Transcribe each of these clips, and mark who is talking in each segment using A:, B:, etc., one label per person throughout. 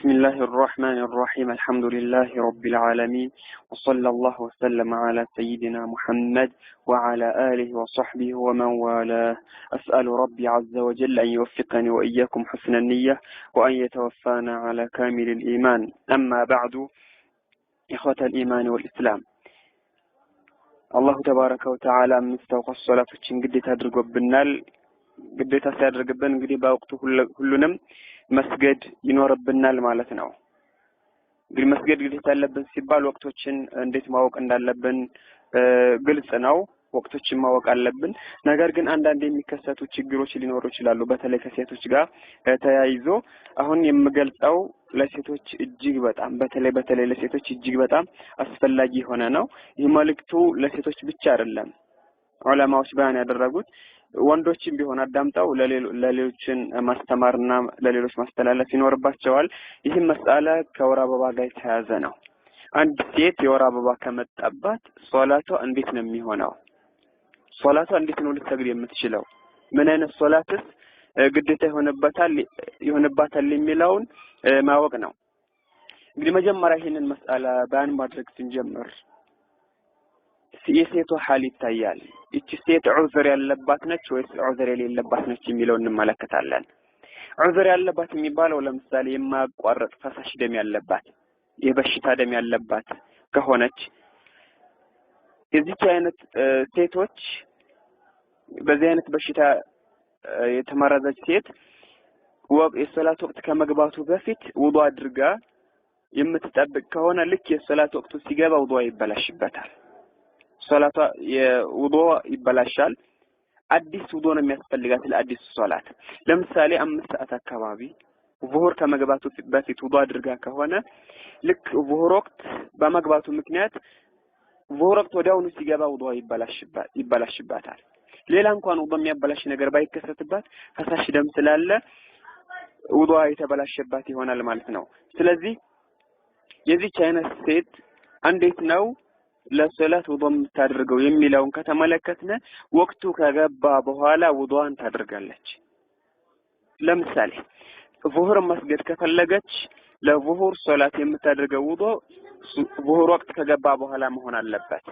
A: بسم الله الرحمن الرحيم، الحمد لله رب العالمين، وصلى الله وسلم على سيدنا محمد وعلى آله وصحبه ومن والاه. أسأل ربي عز وجل أن يوفقني وإياكم حسن النية وأن يتوفانا على كامل الإيمان. أما بعد، إخوة الإيمان والإسلام، አላሁ ተባረከ ወተዓላ አምስት አውቃት ሶላቶችን ግዴታ አድርጎብናል። ግዴታ ሲያደርግብን እንግዲህ በወቅቱ ሁሉንም መስገድ ይኖርብናል ማለት ነው። እንግዲህ መስገድ ግዴታ ያለብን ሲባል ወቅቶችን እንዴት ማወቅ እንዳለብን ግልጽ ነው። ወቅቶችን ማወቅ አለብን። ነገር ግን አንዳንድ የሚከሰቱ ችግሮች ሊኖሩ ይችላሉ። በተለይ ከሴቶች ጋር ተያይዞ አሁን የምገልጸው ለሴቶች እጅግ በጣም በተለይ ለሴቶች እጅግ በጣም አስፈላጊ የሆነ ነው። ይህ መልእክቱ ለሴቶች ብቻ አይደለም። ዑለማዎች በያን ያደረጉት ወንዶችም ቢሆን አዳምጠው ለሌሎችን ማስተማርና ለሌሎች ማስተላለፍ ይኖርባቸዋል። ይህም መስአላ ከወር አበባ ጋር የተያያዘ ነው። አንድ ሴት የወር አበባ ከመጣባት ሶላቷ እንዴት ነው የሚሆነው? ሶላቷ እንዴት ነው ልትሰግድ የምትችለው? ምን አይነት ሶላትስ ግዴታ ይሆንባታል የሚለውን ማወቅ ነው። እንግዲህ መጀመሪያ ይህንን መስአላ በያን ማድረግ ስንጀምር የሴቷ ሐል ይታያል። ይቺ ሴት ዑዝር ያለባት ነች ወይስ ዑዝር የሌለባት ነች የሚለውን እንመለከታለን። ዑዝር ያለባት የሚባለው ለምሳሌ የማያቋርጥ ፈሳሽ ደም ያለባት፣ የበሽታ ደም ያለባት ከሆነች የዚች አይነት ሴቶች በዚህ አይነት በሽታ የተመረዘች ሴት የሶላት ወቅት ከመግባቱ በፊት ውዱ አድርጋ የምትጠብቅ ከሆነ ልክ የሶላት ወቅቱ ሲገባ ውዱ ይበላሽበታል። ሶላቷ የውዱ ይበላሻል። አዲስ ውዱ ነው የሚያስፈልጋት ለአዲስ ሶላት። ለምሳሌ 5 ሰዓት አካባቢ ዙሁር ከመግባቱ በፊት ውዱ አድርጋ ከሆነ ልክ ዙሁር ወቅት በመግባቱ ምክንያት ዙሁር ወቅት ወዲያውኑ ሲገባ ውዱ ይበላሽባታል። ሌላ እንኳን ውዱ የሚያበላሽ ነገር ባይከሰትባት ፈሳሽ ደም ስላለ ውዱ የተበላሸባት ይሆናል ማለት ነው። ስለዚህ የዚች አይነት ሴት እንዴት ነው ለሶላት ውዱ የምታደርገው የሚለውን ከተመለከትን ወቅቱ ከገባ በኋላ ውዱዋን ታደርጋለች። ለምሳሌ ዙሁር መስገድ ከፈለገች ለዙሁር ሶላት የምታደርገው ውዱ ዙሁር ወቅት ከገባ በኋላ መሆን አለበት።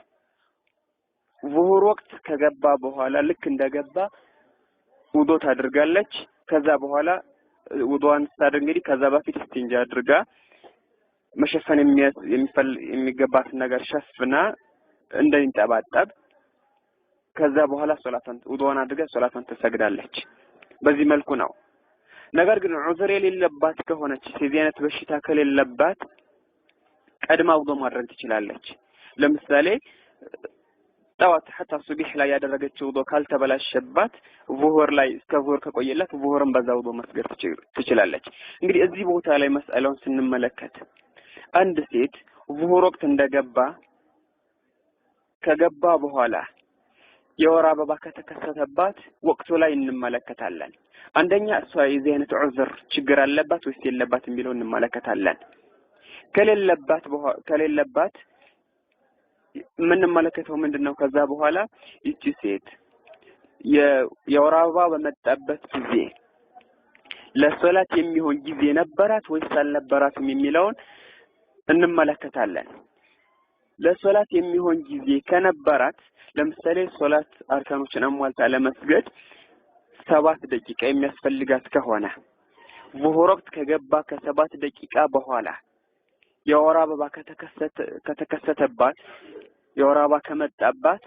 A: ዙሁር ወቅት ከገባ በኋላ ልክ እንደገባ ውዱ ታደርጋለች። ከዛ በኋላ ውዱዋን ስታደርግ እንግዲህ ከዛ በፊት እስቲንጃ አድርጋ መሸፈን የሚገባት ነገር ሸፍና እንደሚንጠባጠብ ከዛ በኋላ ሶላቷን ውዱዋን አድርጋ ሶላቷን ትሰግዳለች። በዚህ መልኩ ነው። ነገር ግን ዑዝር የሌለባት ከሆነች የዚህ አይነት በሽታ ከሌለባት ቀድማ ውዱ ማድረግ ትችላለች። ለምሳሌ ጠዋት ሐታ ሱብህ ላይ ያደረገችው ውዱ ካልተበላሸባት ዙሁር ላይ እስከ ዙሁር ከቆየላት ዙሁርን በዛ ውዱ መስገድ ትችላለች። እንግዲህ እዚህ ቦታ ላይ መስአላውን ስንመለከት አንድ ሴት ዙሁር ወቅት እንደገባ ከገባ በኋላ የወር አበባ ከተከሰተባት ወቅቱ ላይ እንመለከታለን። አንደኛ እሷ የዚህ አይነት ዑዝር ችግር አለባት ወይስ የለባት የሚለው እንመለከታለን። ከሌለባት የምንመለከተው ምንድነው? ከዛ በኋላ ይቺ ሴት የወር አበባ በመጣበት ጊዜ ለሶላት የሚሆን ጊዜ ነበራት ወይስ አልነበራትም የሚለውን እንመለከታለን። ለሶላት የሚሆን ጊዜ ከነበራት ለምሳሌ ሶላት አርካኖችን አሟልታ ለመስገድ 7 ደቂቃ የሚያስፈልጋት ከሆነ ዙሁር ወቅት ከገባ ከ7 ደቂቃ በኋላ የወር አበባ ከተከሰተባት የወር አበባ ከመጣባት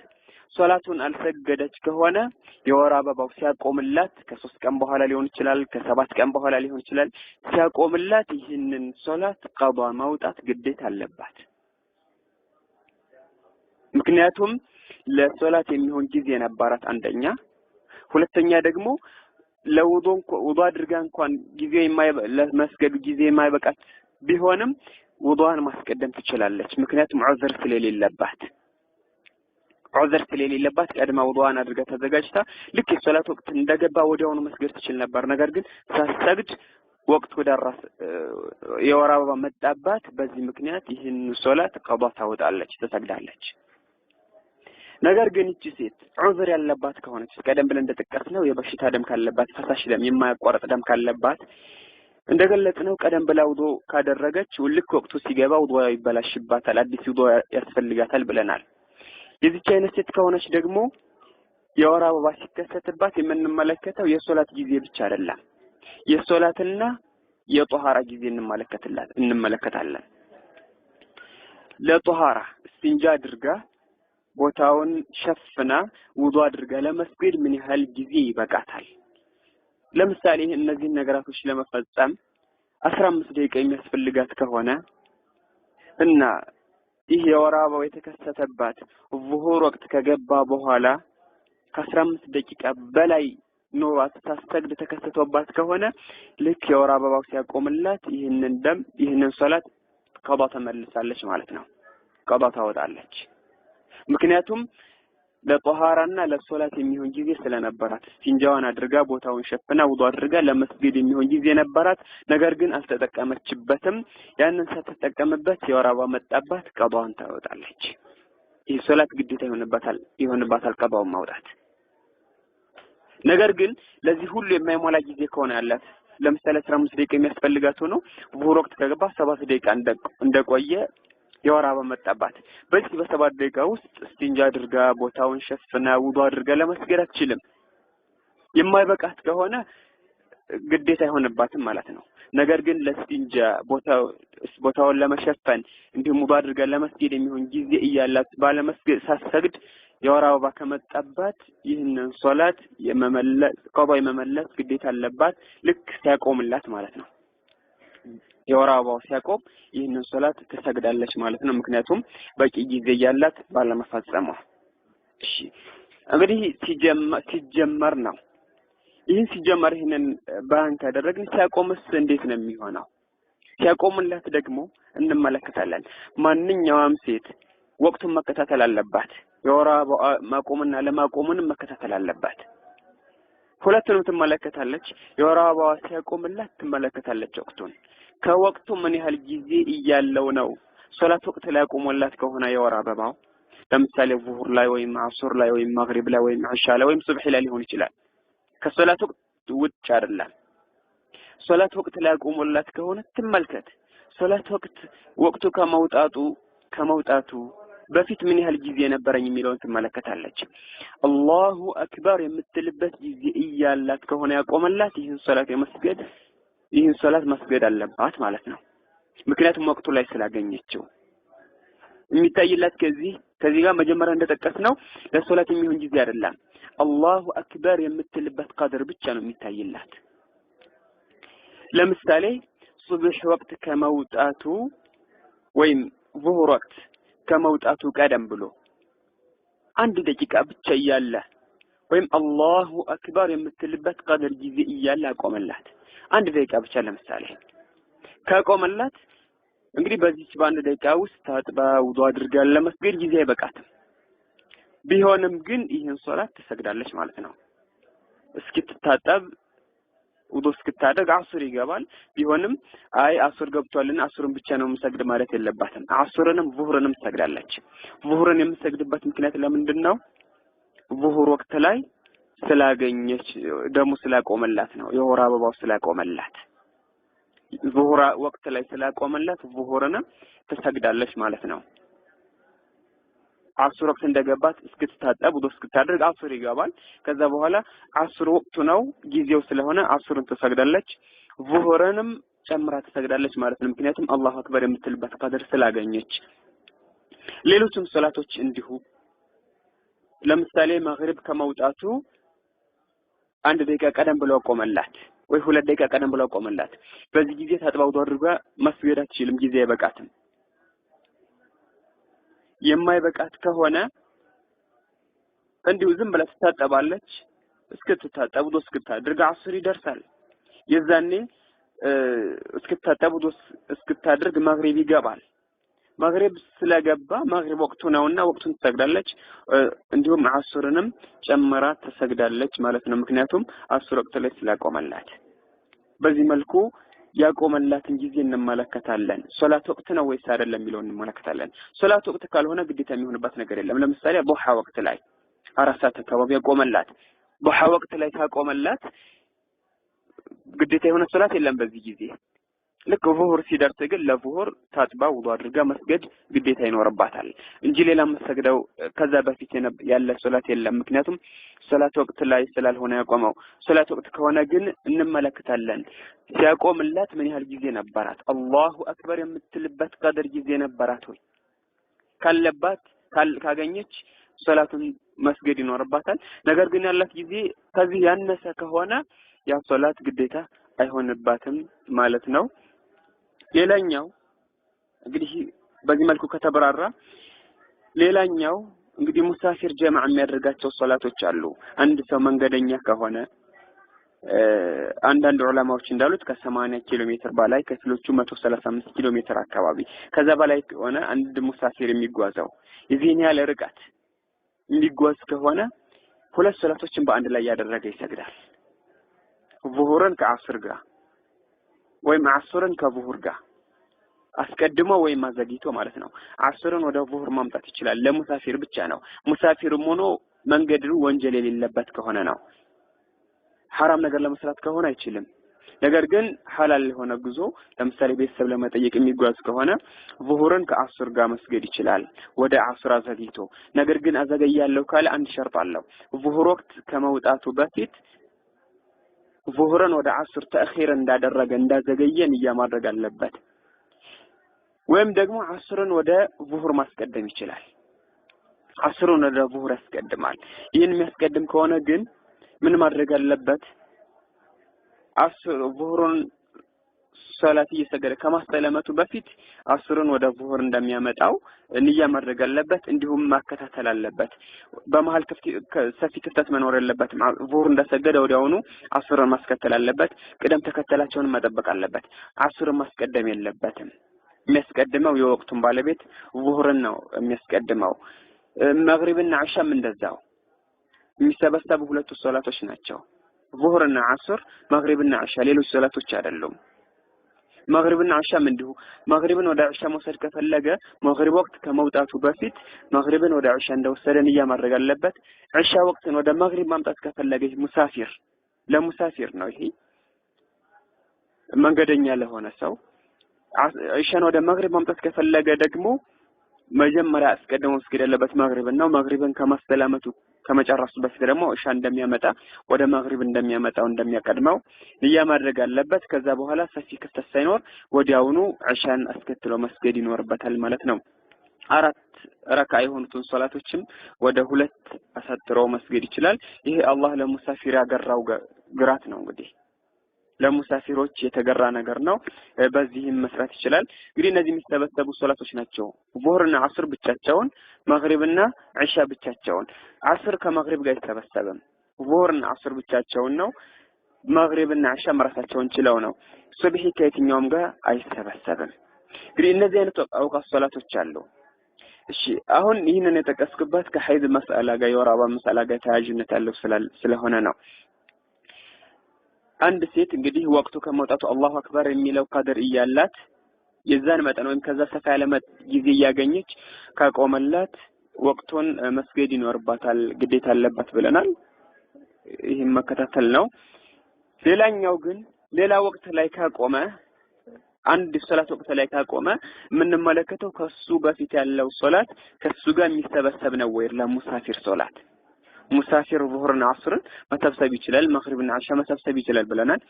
A: ሶላቱን አልሰገደች ከሆነ የወር አበባው ሲያቆምላት ከ3 ቀን በኋላ ሊሆን ይችላል፣ ከ7 ቀን በኋላ ሊሆን ይችላል። ሲያቆምላት ይህንን ሶላት ቀዷ ማውጣት ግዴታ አለባት። ምክንያቱም ለሶላት የሚሆን ጊዜ ነበራት አንደኛ፣ ሁለተኛ ደግሞ ለውዱ ውዱ አድርጋ እንኳን ጊዜ ለመስገድ ጊዜ የማይበቃት ቢሆንም ውዱዋን ማስቀደም ትችላለች። ምክንያቱም ዑዝር ስለሌለባት ቀድማ ውዱዋን አድርጋ ተዘጋጅታ ልክ የሶላት ወቅት እንደገባ ወዲያውኑ መስገድ ትችል ነበር። ነገር ግን ሳትሰግድ ወቅቱ ደረሰ፣ የወር አበባ መጣባት። በዚህ ምክንያት ይህን ሶላት ቀዷ ታወጣለች፣ ትሰግዳለች። ነገር ግን እቺ ሴት ዑዝር ያለባት ከሆነች ቀደም ብለን እንደጠቀስነው የበሽታ ደም ካለባት፣ ፈሳሽ ደም የማያቋርጥ ደም ካለባት እንደገለጽነው ቀደም ብላ ውዱእ ካደረገች ልክ ወቅቱ ሲገባ ውዱእ ይበላሽባታል፣ አዲስ ውዱእ ያስፈልጋታል ብለናል። የዚች አይነት ሴት ከሆነች ደግሞ የወር አበባ ሲከሰትባት የምንመለከተው የሶላት ጊዜ ብቻ አይደለም፣ የሶላትና የጧሃራ ጊዜ እንመለከታለን። ለጧሃራ እስቲንጃ አድርጋ ቦታውን ሸፍና ውዱእ አድርጋ ለመስገድ ምን ያህል ጊዜ ይበቃታል? ለምሳሌ እነዚህን ነገራቶች ለመፈጸም 15 ደቂቃ የሚያስፈልጋት ከሆነ እና ይህ የወር አበባው የተከሰተባት ዙሁር ወቅት ከገባ በኋላ ከ15 ደቂቃ በላይ ኖሯት ታሰግድ ተከሰቶባት ከሆነ ልክ የወር አበባው ሲያቆምላት ይህንን ደም ይህንን ሶላት ቀዷ ተመልሳለች ማለት ነው። ቀዷ ታወጣለች። ምክንያቱም ለጧሃራና ለሶላት የሚሆን ጊዜ ስለነበራት እስቲንጃዋን አድርጋ ቦታውን ሸፍና ውዱእ አድርጋ ለመስገድ የሚሆን ጊዜ ነበራት። ነገር ግን አልተጠቀመችበትም። ያንን ሳትጠቀምበት የወር አበባ መጣባት፣ ቀዷን ታወጣለች። ይህ ሶላት ግዴታ ይሆንባታል ቀዷውን ማውጣት። ነገር ግን ለዚህ ሁሉ የማይሞላ ጊዜ ከሆነ ያላት ለምሳሌ 15 ደቂቃ የሚያስፈልጋት ሆኖ ዙሁር ወቅት ከገባ 7 ደቂቃ እንደቆየ የወር አበባ መጣባት፣ በዚህ በ7 ደቂቃ ውስጥ እስቲንጃ አድርጋ ቦታውን ሸፍና ውዱእ አድርጋ ለመስገድ አትችልም። የማይበቃት ከሆነ ግዴታ አይሆንባትም ማለት ነው። ነገር ግን ለእስቲንጃ ቦታውን ለመሸፈን እንዲሁም ውዱእ አድርጋ ለመስገድ የሚሆን ጊዜ እያላት ባለመስገድ ሳትሰግድ የወር አበባ ከመጣባት ይህንን ሶላት የመመለስ ቀዷ የመመለስ ግዴታ አለባት። ልክ ሲያቆምላት ማለት ነው። የወር አበባው ሲያቆም ይህንን ሶላት ትሰግዳለች ማለት ነው። ምክንያቱም በቂ ጊዜ እያላት ባለመፈጸሟ። እሺ እንግዲህ ሲጀመር ነው። ይህን ሲጀመር ይህንን ባን ካደረግን ሲያቆምስ እንዴት ነው የሚሆነው? ሲያቆምላት ደግሞ እንመለከታለን። ማንኛውም ሴት ወቅቱን መከታተል አለባት። የወር አበባ ማቆምና ለማቆሙንም መከታተል አለባት። ሁለቱንም ትመለከታለች። የወር አበባዋ ሲያቆምላት ትመለከታለች ወቅቱን። ከወቅቱ ምን ያህል ጊዜ እያለው ነው ሶላት ወቅት ላይ አቆሞላት ከሆነ የወር አበባው ለምሳሌ ዙሁር ላይ ወይም አሱር ላይ ወይም መግሪብ ላይ ወይም ዒሻ ላይ ወይም ሱብሒ ላይ ሊሆን ይችላል። ከሶላት ወቅት ውጭ አይደለም። ሶላት ወቅት ላይ አቆሞላት ከሆነ ትመልከት። ሶላት ወቅቱ ከመውጣቱ በፊት ምን ያህል ጊዜ ነበረኝ የሚለውን ትመለከታለች። አላሁ አክበር የምትልበት ጊዜ እያላት ከሆነ ያቆመላት ይህን ሶላት የመስገድ ይህን ሶላት መስገድ አለባት ማለት ነው። ምክንያቱም ወቅቱ ላይ ስላገኘችው። የሚታይላት ከዚህ ጋር መጀመሪያ እንደጠቀስነው ለሶላት የሚሆን ጊዜ አይደለም። አላሁ አክበር የምትልበት ቀድር ብቻ ነው የሚታይላት። ለምሳሌ ሱብህ ወቅት ከመውጣቱ ወይም ዙሁር ወቅት ከመውጣቱ ቀደም ብሎ አንድ ደቂቃ ብቻ እያለ ወይም አላሁ አክበር የምትልበት ቀድር ጊዜ እያለ አቆመላት። አንድ ደቂቃ ብቻ ለምሳሌ ካቆመላት እንግዲህ በዚህች በአንድ ደቂቃ ውስጥ ታጥባ ውዱእ አድርጋ ለመስገድ ጊዜ አይበቃትም። ቢሆንም ግን ይህን ሶላት ትሰግዳለች ማለት ነው። እስክትታጠብ ውዱእ እስክታደርግ አሱር ይገባል። ቢሆንም አይ አሱር ገብቷልና አሱርን ብቻ ነው የምሰግድ ማለት የለባትም። አሱርንም ዙሁርንም ትሰግዳለች። ዙሁርን የምትሰግድበት ምክንያት ለምንድን ነው? ዙሁር ወቅት ላይ ስላገኘች ደሙ ስላቆመላት ነው። የወር አበባው ስላቆመላት ዙሁር ወቅት ላይ ስላቆመላት ዙሁርንም ትሰግዳለች ማለት ነው። አሱር ወቅት እንደገባት እስክትታጠብ ውዱእ እስክታደርግ አሱር ይገባል። ከዛ በኋላ አሱር ወቅቱ ነው ጊዜው ስለሆነ አሱርን ትሰግዳለች። ዙሁርንም ጨምራ ትሰግዳለች ማለት ነው። ምክንያቱም አላሁ አክበር የምትልበት ቀድር ስላገኘች። ሌሎችም ሶላቶች እንዲሁ ለምሳሌ መግሪብ ከመውጣቱ አንድ ደቂቃ ቀደም ብሎ ቆመላት ወይ 2 ደቂቃ ቀደም ብሎ ቆመላት። በዚህ ጊዜ ታጥባ ውዱእ አድርጋ መስገድ አትችልም፣ ጊዜ አይበቃትም። የማይበቃት ከሆነ እንዲሁ ዝም ብላ ትታጠባለች። እስክትታጠብ ውዱእ እስክታደርግ አሱር ይደርሳል። የዛኔ እስክትታጠብ ውዱእ እስክታደርግ መግሪብ ይገባል። መግሪብ ስለገባ መግሪብ ወቅቱ ነውና ወቅቱን ትሰግዳለች። እንዲሁም አሱርንም ጨምራ ትሰግዳለች ማለት ነው። ምክንያቱም አሱር ወቅት ላይ ስላቆመላት። በዚህ መልኩ ያቆመላትን ጊዜ እንመለከታለን። ሶላት ወቅት ነው ወይስ አይደለም የሚለውን እንመለከታለን። ሶላት ወቅት ካልሆነ ግዴታ የሚሆንባት ነገር የለም። ለምሳሌ ዱሃ ወቅት ላይ 4 ሰዓት አካባቢ ያቆመላት። ዱሃ ወቅት ላይ ካቆመላት ግዴታ የሆነ ሶላት የለም በዚህ ጊዜ። ልክ ዙሁር ሲደርስ ግን ለዙሁር ታጥባ ውዱ አድርጋ መስገድ ግዴታ ይኖርባታል እንጂ ሌላ መሰግደው ከዛ በፊት ያለ ሶላት የለም። ምክንያቱም ሶላት ወቅት ላይ ስላልሆነ ያቆመው። ሶላት ወቅት ከሆነ ግን እንመለከታለን ሲያቆምላት ምን ያህል ጊዜ ነበራት፣ አላሁ አክበር የምትልበት ቀድር ጊዜ ነበራት ወይ? ካለባት ካገኘች ሶላቱን መስገድ ይኖርባታል። ነገር ግን ያላት ጊዜ ከዚህ ያነሰ ከሆነ ያ ሶላት ግዴታ አይሆንባትም ማለት ነው። ሌላኛው እንግዲህ በዚህ መልኩ ከተብራራ፣ ሌላኛው እንግዲህ ሙሳፊር ጀማዕ የሚያደርጋቸው ሶላቶች አሉ። አንድ ሰው መንገደኛ ከሆነ አንዳንድ ዑለማዎች እንዳሉት ከ80 ኪሎ ሜትር በላይ፣ ከፊሎቹ 135 ኪሎ ሜትር አካባቢ ከዛ በላይ ከሆነ አንድ ሙሳፊር የሚጓዘው የዚህን ያህል ርቀት የሚጓዝ ከሆነ ሁለት ሶላቶችን በአንድ ላይ ያደረገ ይሰግዳል። ዙሁርን ከአስር ጋር ወይም አስርን ከዙሁር ጋር አስቀድሞ ወይም አዘግይቶ ማለት ነው። አስርን ወደ ዙሁር ማምጣት ይችላል። ለሙሳፊር ብቻ ነው። ሙሳፊርም ሆኖ መንገዱ ወንጀል የሌለበት ከሆነ ነው። ሐራም ነገር ለመስራት ከሆነ አይችልም። ነገር ግን ሐላል የሆነ ጉዞ ለምሳሌ ቤተሰብ ለመጠየቅ የሚጓዝ ከሆነ ዙሁርን ከአስር ጋር መስገድ ይችላል፣ ወደ አስር አዘግይቶ። ነገር ግን አዘገያለሁ ካለ አንድ ሸርጥ አለው። ዙሁር ወቅት ከመውጣቱ በፊት ዙሁርን ወደ አስር ተአኺር እንዳደረገ እንዳዘገየ ንያ ማድረግ አለበት። ወይም ደግሞ አስርን ወደ ዙሁር ማስቀደም ይችላል። አስሩን ወደ ዙሁር ያስቀድማል። ይህን የሚያስቀድም ከሆነ ግን ምን ማድረግ አለበት? አስር ዙሁሩን ሶላት እየሰገደ ከማስተለመቱ በፊት አስሩን ወደ ዙሁር እንደሚያመጣው ንያ ማድረግ አለበት። እንዲሁም ማከታተል አለበት። በመሃል ሰፊ ክፍተት መኖር የለበትም። ዙሁር እንደሰገደ ወዲያውኑ አስሩን ማስከተል አለበት። ቅደም ተከተላቸውን መጠበቅ አለበት። አስሩን ማስቀደም የለበትም። የሚያስቀድመው የወቅቱን ባለቤት ዙሁርን ነው የሚያስቀድመው። መግሪብና ዒሻም እንደዛው የሚሰበሰቡ ሁለቱ ሶላቶች ናቸው። ዙሁርና አስር፣ መግሪብና ዒሻ ሌሎች ሶላቶች አይደሉም። መግሪብና ዒሻም እንዲሁ መግሪብን ወደ ዒሻ መውሰድ ከፈለገ መግሪብ ወቅት ከመውጣቱ በፊት መግሪብን ወደ ዒሻ እንደወሰደ ንያ ማድረግ አለበት። ዒሻ ወቅትን ወደ መግሪብ ማምጣት ከፈለገ ሙሳፊር፣ ለሙሳፊር ነው ይሄ መንገደኛ ለሆነ ሰው፣ ዒሻን ወደ መግሪብ ማምጣት ከፈለገ ደግሞ መጀመሪያ አስቀድሞ መስገድ ያለበት መግሪብን ነው። መግሪብን ከማሰላመቱ ከመጨረሱ በፊት ደግሞ ዒሻ እንደሚያመጣ ወደ መግሪብ እንደሚያመጣው እንደሚያቀድመው ንያ ማድረግ አለበት። ከዛ በኋላ ሰፊ ክፍተት ሳይኖር ወዲያውኑ ዒሻን አስከትሎ መስገድ ይኖርበታል ማለት ነው። 4 ረካ የሆኑትን ሶላቶችም ወደ 2 አሳጥሮ መስገድ ይችላል። ይሄ አላህ ለሙሳፊር ያገራው ግራት ነው። እንግዲህ ለሙሳፊሮች የተገራ ነገር ነው። በዚህም መስራት ይችላል። እንግዲህ እነዚህ የሚሰበሰቡ ሶላቶች ናቸው። ዙሁርና አስር ብቻቸውን፣ መግሪብና ዒሻ ብቻቸውን። አስር ከመግሪብ ጋር አይሰበሰብም። ዙሁርና አስር ብቻቸውን ነው። መግሪብና ዒሻ ራሳቸውን ችለው ነው። ሱብሂ ከየትኛውም ጋር አይሰበሰብም። እንግዲህ እነዚህ አይነት አውቃት ሶላቶች አሉ። እሺ አሁን ይህንን የጠቀስኩበት ከሐይድ መስአላ ጋር የወር አበባ መስአላ ጋር ተያያዥነት ያለው ስለሆነ ነው። አንድ ሴት እንግዲህ ወቅቱ ከመውጣቱ አላሁ አክበር የሚለው ቀድር እያላት የዛን መጠን ወይም ከዛ ሰፋ ያለ ጊዜ እያገኘች ካቆመላት ወቅቱን መስገድ ይኖርባታል፣ ግዴታ አለባት ብለናል። ይህም መከታተል ነው። ሌላኛው ግን ሌላ ወቅት ላይ ካቆመ፣ አንድ ሶላት ወቅት ላይ ካቆመ የምንመለከተው ከሱ በፊት ያለው ሶላት ከሱ ጋር የሚሰበሰብ ነው ወይ? ለሙሳፊር ሶላት ሙሳፊር ዙሁርና አስርን መሰብሰብ ይችላል፣ መግሪብና ዒሻ መሰብሰብ ይችላል ብለናል።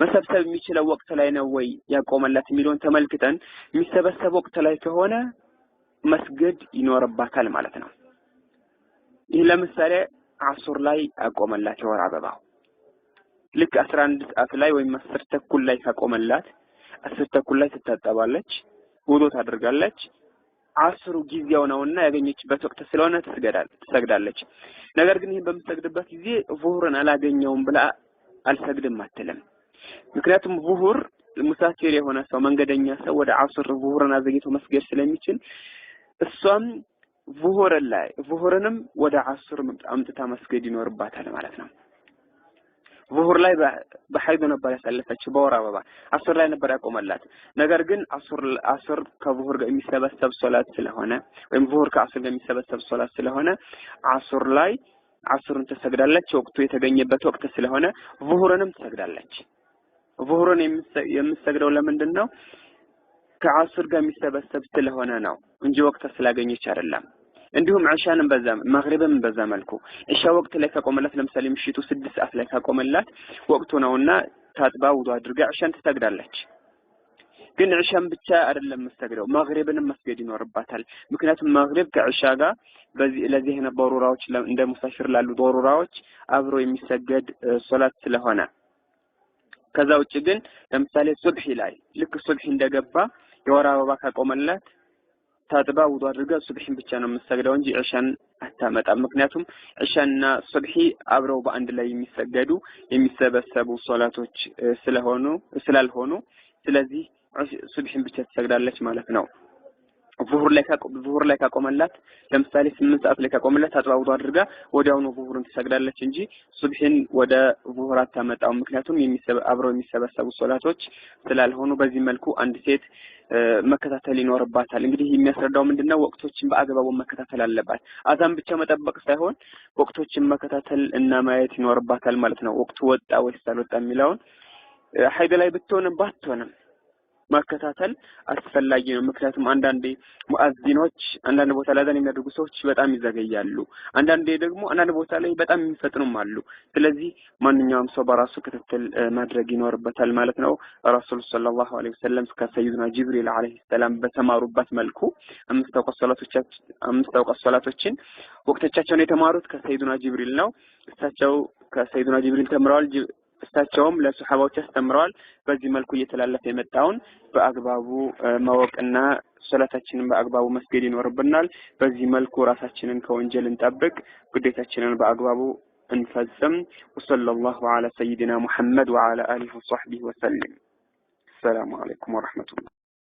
A: መሰብሰብ የሚችለው ወቅት ላይ ነው ወይ ያቆመላት የሚለውን ተመልክተን የሚሰበሰብ ወቅት ላይ ከሆነ መስገድ ይኖርባታል ማለት ነው። ይህ ለምሳሌ አሱር ላይ አቆመላት የወር አበባው ልክ 11 ሰዓት ላይ ወይም 10:30 ላይ ካቆመላት 10:30 ላይ ትታጠባለች፣ ውዱእ ታደርጋለች። አስሩ ጊዜው ነውና ያገኘችበት ወቅት ስለሆነ ትሰግዳለች። ነገር ግን ይህን በምትሰግድበት ጊዜ ዙሁርን አላገኘውም ብላ አልሰግድም አትልም። ምክንያቱም ዙሁር ሙሳፊር የሆነ ሰው መንገደኛ ሰው ወደ አስር ዙሁርን አዘግይቶ መስገድ ስለሚችል እሷም ዙሁርን ላይ ዙሁርንም ወደ አስር አምጥታ መስገድ ይኖርባታል ማለት ነው። ዙሁር ላይ በሐይድ ነበር ያሳለፈችው፣ በወር አበባ አስር ላይ ነበር ያቆመላት። ነገር ግን አስር ከዙሁር ጋር የሚሰበሰብ ሶላት ስለሆነ ወይም ዙሁር ከአስር ጋር የሚሰበሰብ ሶላት ስለሆነ አስር ላይ አስሩን ትሰግዳለች። ወቅቱ የተገኘበት ወቅት ስለሆነ ዙሁርንም ትሰግዳለች። ዙሁርን የምትሰግደው ለምንድን ነው? ከዐስር ጋር የሚሰበሰብ ስለሆነ ነው እንጂ ወቅት ስላገኘች አይደለም። እንዲሁም ዒሻንም በዛ፣ መግሪብም በዛ መልኩ ዒሻ ወቅት ላይ ካቆመላት፣ ለምሳሌ ምሽቱ 6 ሰዓት ላይ ካቆመላት ወቅቱ ነውና ታጥባ ውዱ አድርጋ ዒሻን ትሰግዳለች። ግን ዒሻን ብቻ አይደለም የምትሰግደው፣ መግሪብንም መስገድ ይኖርባታል። ምክንያቱም መግሪብ ከዒሻ ጋር በዚህ ለዚህ አይነት ዶሩራዎች፣ እንደ ሙሳፊር ላሉ ዶሩራዎች አብሮ የሚሰገድ ሶላት ስለሆነ። ከዛ ውጭ ግን ለምሳሌ ሱብሒ ላይ ልክ ሱብሒ እንደገባ የወር አበባ ካቆመላት ታጥባ ውዱ አድርጋ ሱብሒን ብቻ ነው የምትሰግደው እንጂ ዒሻን አታመጣም። ምክንያቱም ዒሻና ሱብሒ አብረው በአንድ ላይ የሚሰገዱ፣ የሚሰበሰቡ ሶላቶች ስለሆኑ ስላልሆኑ፣ ስለዚህ ሱብሒን ብቻ ትሰግዳለች ማለት ነው። ዙሁር ላይ ካቆመላት፣ ለምሳሌ 8 ሰዓት ላይ ካቆመላት ታጥባ ውዱ አድርጋ ወዲያውኑ ዙሁርን ትሰግዳለች እንጂ ሱብሒን ወደ ዙሁር አታመጣውም። ምክንያቱም አብረው የሚሰበሰቡ ሶላቶች ስላልሆኑ። በዚህ መልኩ አንድ ሴት መከታተል ይኖርባታል። እንግዲህ የሚያስረዳው ምንድነው? ወቅቶችን በአግባቡ መከታተል አለባት። አዛን ብቻ መጠበቅ ሳይሆን ወቅቶችን መከታተል እና ማየት ይኖርባታል ማለት ነው። ወቅቱ ወጣ ወይስ አልወጣ የሚለውን ሀይድ ላይ ብትሆንም ባትሆንም መከታተል አስፈላጊ ነው። ምክንያቱም አንዳንዴ ሙአዚኖች፣ አንዳንድ ቦታ ላይ አዛን የሚያደርጉ ሰዎች በጣም ይዘገያሉ። አንዳንዴ ደግሞ አንዳንድ ቦታ ላይ በጣም የሚፈጥኑም አሉ። ስለዚህ ማንኛውም ሰው በራሱ ክትትል ማድረግ ይኖርበታል ማለት ነው። ረሱል ሰለላሁ ዐለይሂ ወሰለም ከሰይዱና ጅብሪል ዐለይሂ ሰላም በተማሩበት መልኩ አምስት አውቃት ሶላቶችን ወቅቶቻቸውን የተማሩት ከሰይዱና ጅብሪል ነው። እሳቸው ከሰይዱና ጅብሪል ተምረዋል። እሳቸውም ለሰሃባዎች አስተምረዋል። በዚህ መልኩ እየተላለፈ የመጣውን በአግባቡ ማወቅና ሶላታችንን በአግባቡ መስገድ ይኖርብናል። በዚህ መልኩ ራሳችንን ከወንጀል እንጠብቅ፣ ግዴታችንን በአግባቡ እንፈጽም። ወሰለላሁ ዐላ ሰይዲና ሙሐመድ ወዐላ አሊሂ ወሰሕቢሂ ወሰልም። ሰላሙ አለይኩም ወረሕመቱላህ።